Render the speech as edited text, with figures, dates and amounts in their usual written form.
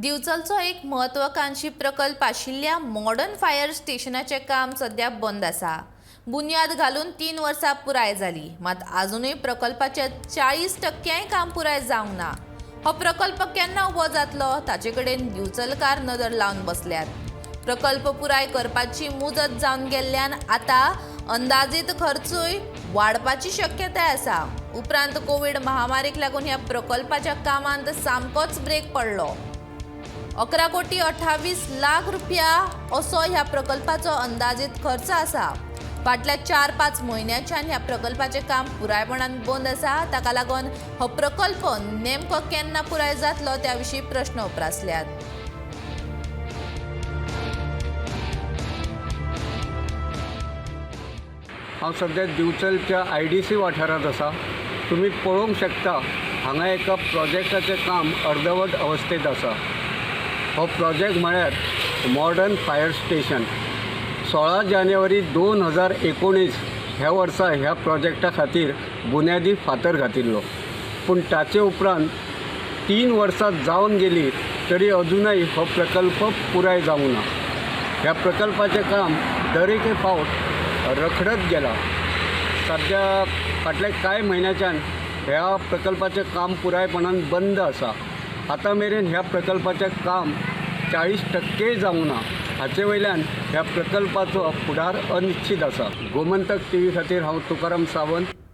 दिवचलचो एक म्हत्वाकांक्षी प्रकल्प आशिल्ल्या मॉडर्न फायर स्टेशनाचें काम सध्या बंद आसा. बुन्याद घालून 3 वर्सां पुराय जाली, मात आजुनूय प्रकल्पाचें 40% काम पुराय जावंक ना. हो प्रकल्प केन्ना उबो जातलो ताचे कडेन दिवचलकार नदर लावन बसल्यात. प्रकल्प पुराय करपाची मुजत जावन गेल्ल्यान आतां अंदाजीत खर्चूय वाडपाची शक्यताय आसा. उपरांत कोवीड महामारीक लागून ह्या प्रकल्पाच्या कामांत सामकोच ब्रेक पडलो. 11 कोटी 28 लाख रुपया असो ह्या प्रकल्पाचो अंदाजीत खर्च आसा. फाटल्या 4-5 म्हयन्याच्यान ह्या प्रकल्पाचें काम पुरायपणान बंद आसा. ताका लागून हो प्रकल्प नेमको केन्ना पुराय जातलो त्या विशीं प्रश्न उप्रासल्यात. हांव सद्या दिवचलच्या IDC वाठारांत आसा. तुमी पळोवंक शकता हांगा एका प्रोजेक्टाचें काम अर्दवट अवस्थेंत आसा. हो प्रोजेक्ट म्हळ्यार मॉडर्न फायर स्टेशन. 16 जानेवारी 2019 ह्या वर्सा ह्या प्रोजेक्टा खातीर बुन्यादी फातर घातिल्लो, पूण ताचे उपरांत 3 वर्सां जावन गेली तरी अजुनय हो प्रकल्प पुराय जावंक ना. ह्या प्रकल्पाचें काम दर एके फावट रखडत गेला. सद्या फाटल्या कांय म्हयन्याच्यान ह्या प्रकल्पाचें काम पुरायपणान बंद आसा. आतां मेरेन ह्या प्रकल्पाचें काम 40% जावंक ना. हाचे वयल्यान ह्या प्रकल्पाचो फुडार अनिश्चीत आसा. गोमंतक TV खातीर हांव तुकाराम सावंत.